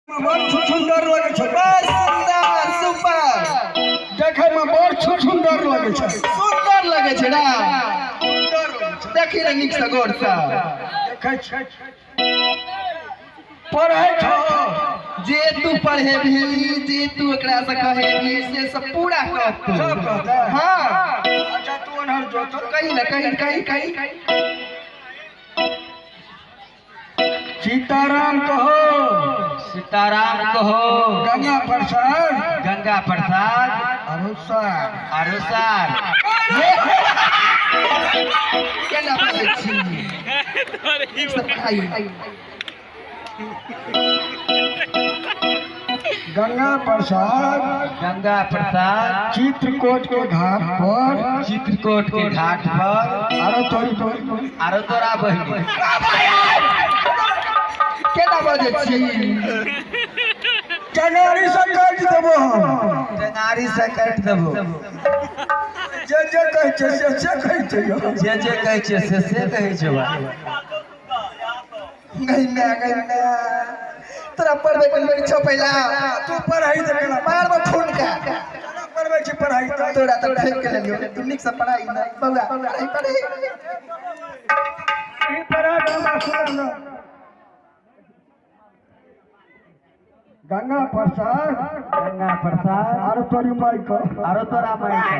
बड़ सुंदर लगे छै। बड़ सुंदर, सुपर। देखे में बड़ सुंदर लगे छै। सुंदर लगे छै ना? सुंदर लगे छै। देखी ने नीक से गौर से। देखै छै। पढ़ै छौ। जे तू पढ़ेबही, जे तू एकरा से कहेबही, से सब पूरा कहतौ। सब कहतै? हाँ। अच्छा तू ओनहर जो तो। कही ना, कही कही कही। सीताराम कहो। सीताराम कहो। गंगा प्रसाद। गंगा प्रसाद। अरुसार। अरुसार। केना पढ़ै छी? सब पढ़ाई। गंगा प्रसाद। गंगा प्रसाद। चित्रकूट के घाट पर। चित्रकूट के घाट पर। आरो तोरी तोरी। आरो तोरा बहिनी। केना बजै छी? टंगारी से काटि देबो हम। टंगारी से काटि देबो। जे जे कहै छै से से कहै छै। जे जे कहै छै से से कहै छै। गई मैं, गई मैं। तोरा पढ़बै के मेरी छौ पहिला। तू पढ़ाई तऽ केना? मारबो ठुन के। केना पढ़बै छी पढ़ाई तऽ? तोरा तऽ ठेक के लेलियौ। तू नीक से पढ़ाई नै। बौआ, पढ़ाई पढ़ी। ई पढ़ा के हमरा सुना न। गंगा प्रसाद। गंगा प्रसाद। आरो तोरी माई के। आरो तोरा माई के।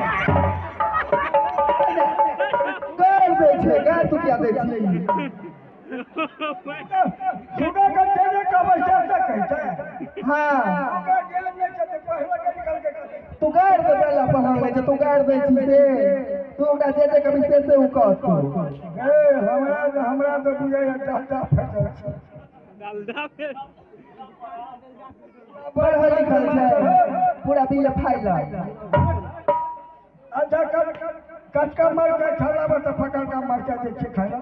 गार दै छै, गार तू किया दै छी? सुगा के जे जे कहबै से से कहै छै। हाँ। ओकरा ज्ञान नहि छै तऽ पढ़बै के निकल के कहतै। तू गार दे पहला पढ़ल छै, तू गार दै छी से। तू ओकरा जे जे कहबी से से उ कहतौ। हे हमरा हमरा तऽ बुझाइया डालडा फेटल छै। पढ़ल लिखल छै, पूरा बिल फाइल। अच्छा कचका मरचाइ खेलाबऽ तऽ पकड़का मरचाइ दै छियै खाइ लए।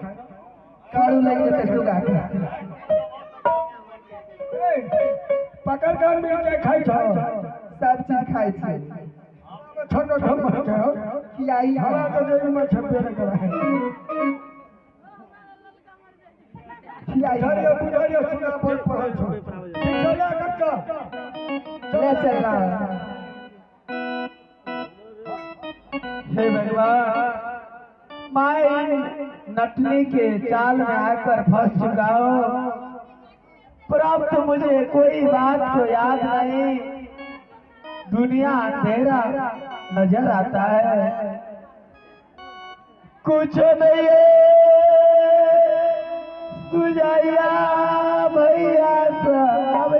कारू लागि जेतै सुगा के। पकड़का मिरचाइ खाइ छौ? सब चीज खाइ छै। छोटो छोट मरचाइ हौ। खियाई। हमरा तऽ जेबीमे छेबे नहि करै। खियाई। बुझलियै बुझलियै सुगा बड़ पढ़ल छौ। ठीक छौ ले कचका। ले चलना। हे भगवान, मैं नटनी के चाल में आकर फंस चुका हूँ। प्राप्त मुझे कोई बात को याद नहीं। दुनिया अंधेरा नजर आता है। कुछ नहीं है सुजाइया भैया सब।